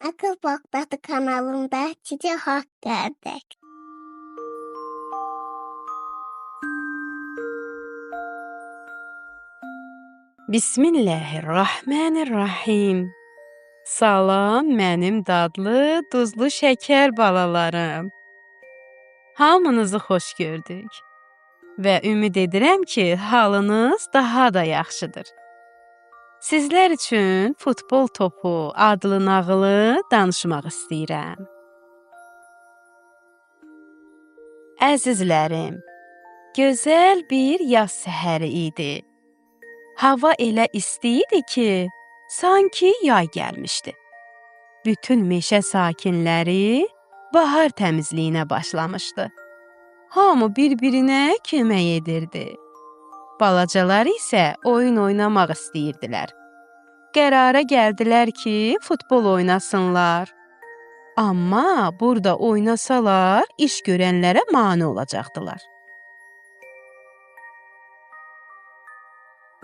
Akıl Boqdatı kanalında sizi hoş gördük. Bismillahirrahmanirrahim. Salam mənim dadlı, duzlu şəkər balalarım. Hamınızı xoş gördük və ümid edirəm ki, halınız daha da yaxşıdır. Sizlər üçün futbol topu adlı nağılı danışmaq istəyirəm. Əzizlərim, gözəl bir yaz səhəri idi. Hava elə isti idi ki, sanki yay gəlmişdi. Bütün meşə sakinləri bahar təmizliyinə başlamışdı. Hamı bir-birinə kömək edirdi. Balacalar isə oyun oynamaq istəyirdilər. Qərara gəldilər ki, futbol oynasınlar. Amma burada oynasalar, iş görənlərə mane olacaqdılar.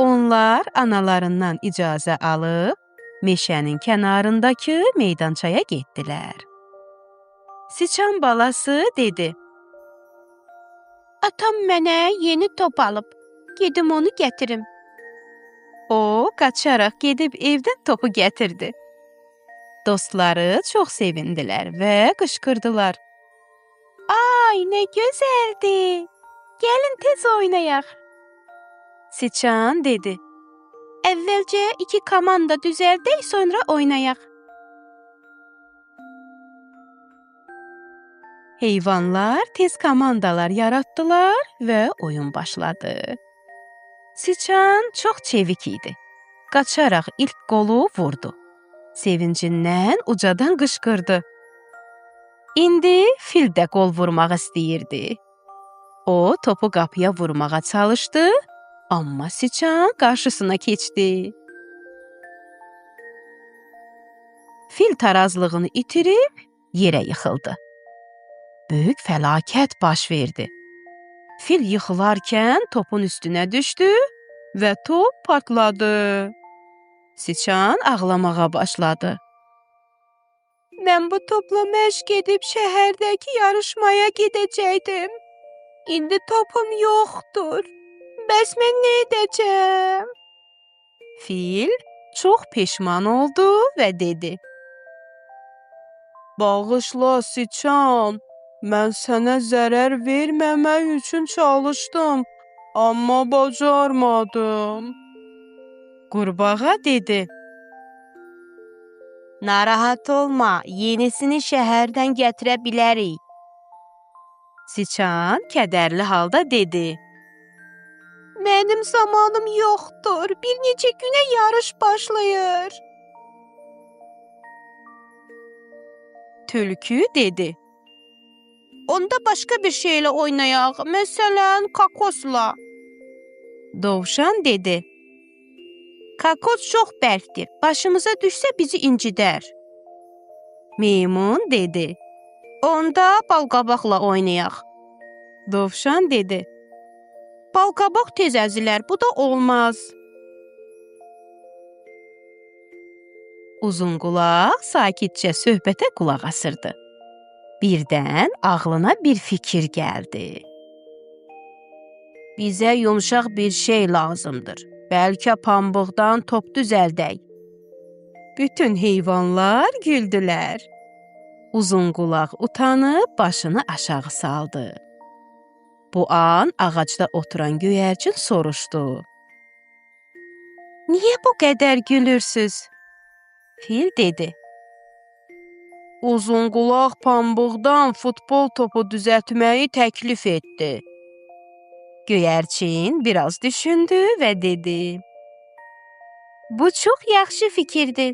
Onlar analarından icazə alıb meşənin kənarındakı meydançaya getdilər. Siçan balası dedi: Atam mənə yeni top alıb. Gedim onu gətirim. O qaçaraq gedib evdən topu gətirdi. Dostları çox sevindilər və qışqırdılar. Ay, nə gözəldir! Gəlin tez oynayaq. Siçan dedi: Əvvəlcə iki komanda düzəldək, sonra oynayaq. Heyvanlar tez komandalar yaratdılar və oyun başladı. Siçan çox çevik idi. Qaçaraq ilk qolu vurdu. Sevincindən ucadan qışqırdı. İndi fil də qol vurmaq istəyirdi. O topu qapıya vurmağa çalışdı, amma siçan qarşısına keçdi. Fil tarazlığını itirib yerə yıxıldı. Böyük fəlakət baş verdi. Fil yıxılarkən topun üstünə düşdü və top partladı. Siçan ağlamağa başladı. Mən bu topla məşq edib şəhərdəki yarışmaya gedəcəkdim. İndi topum yoxdur. Bəs mən nə edəcəm? Fil çox peşman oldu və dedi: Bağışla siçan, mən sənə zərər verməmək üçün çalışdım, amma bacarmadım. Qurbağa dedi: Narahat olma, yenisini şəhərdən gətirə bilərik. Siçan kədərli halda dedi: Mənim zamanım yoxdur. Bir neçə günə yarış başlayır. Tülkü dedi: Onda başqa bir şeylə oynayaq. Məsələn, kokosla. Dovşan dedi: Kokos çox bərkdir. Başımıza düşsə bizi incidər. Meymun dedi: Onda balqabaqla oynayaq. Dovşan dedi: Balqabaq tez əzilər. Bu da olmaz. Uzunqulaq sakitcə söhbətə qulaq asırdı. Birdən ağlına bir fikir gəldi. Bizə yumşaq bir şey lazımdır. Bəlkə pambıqdan top düzəldək. Bütün heyvanlar güldülər. Uzunqulaq utanıb başını aşağı saldı. Bu an ağacda oturan göyərçin soruşdu: Niyə bu qədər gülürsüz? Fil dedi: Uzunqulaq pambıqdan futbol topu düzəltməyi təklif etdi. Göyərçin biraz düşündü və dedi: Bu çox yaxşı fikirdir.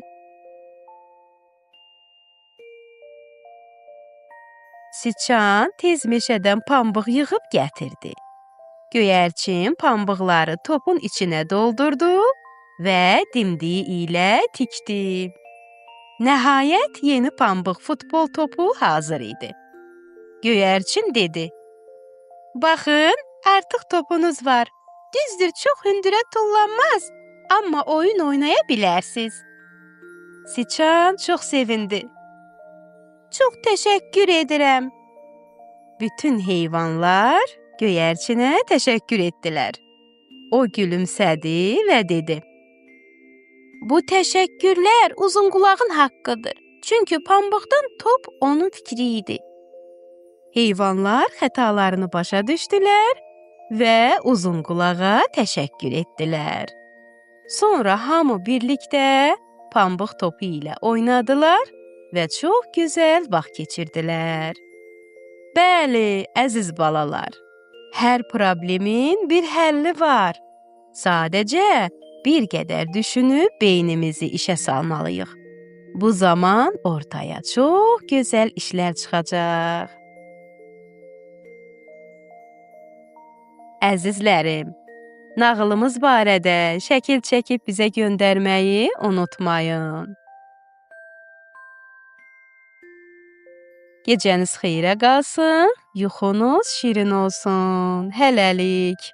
Siçan tez meşədən pambıq yığıb gətirdi. Göyərçin pambıqları topun içinə doldurdu və dimdiyi ilə tikdi. Nəhayət yeni pambıq futbol topu hazır idi. Göyərçin dedi: Baxın, artıq topunuz var. Düzdür, çox hündürə tullanmaz, amma oyun oynaya bilərsiz. Siçan çox sevindi. Çox təşəkkür edirəm. Bütün heyvanlar göyərçinə təşəkkür etdilər. O gülümsədi və dedi: Bu təşəkkürlər uzunqulağın haqqıdır. Çünki pambıqdan top onun fikri idi. Heyvanlar xətalarını başa düşdülər və uzunqulağa təşəkkür etdilər. Sonra hamı birlikdə pambıq topu ilə oynadılar və çox gözəl vaxt keçirdilər. Bəli, əziz balalar, hər problemin bir həlli var. Sadəcə bir qədər düşünüb beynimizi işə salmalıyıq. Bu zaman ortaya çox gözəl işlər çıxacaq. Əzizlərim, nağılımız barədə şəkil çəkib bizə göndərməyi unutmayın. Gecəniz xeyrə qalsın, yuxunuz şirin olsun. Hələlik.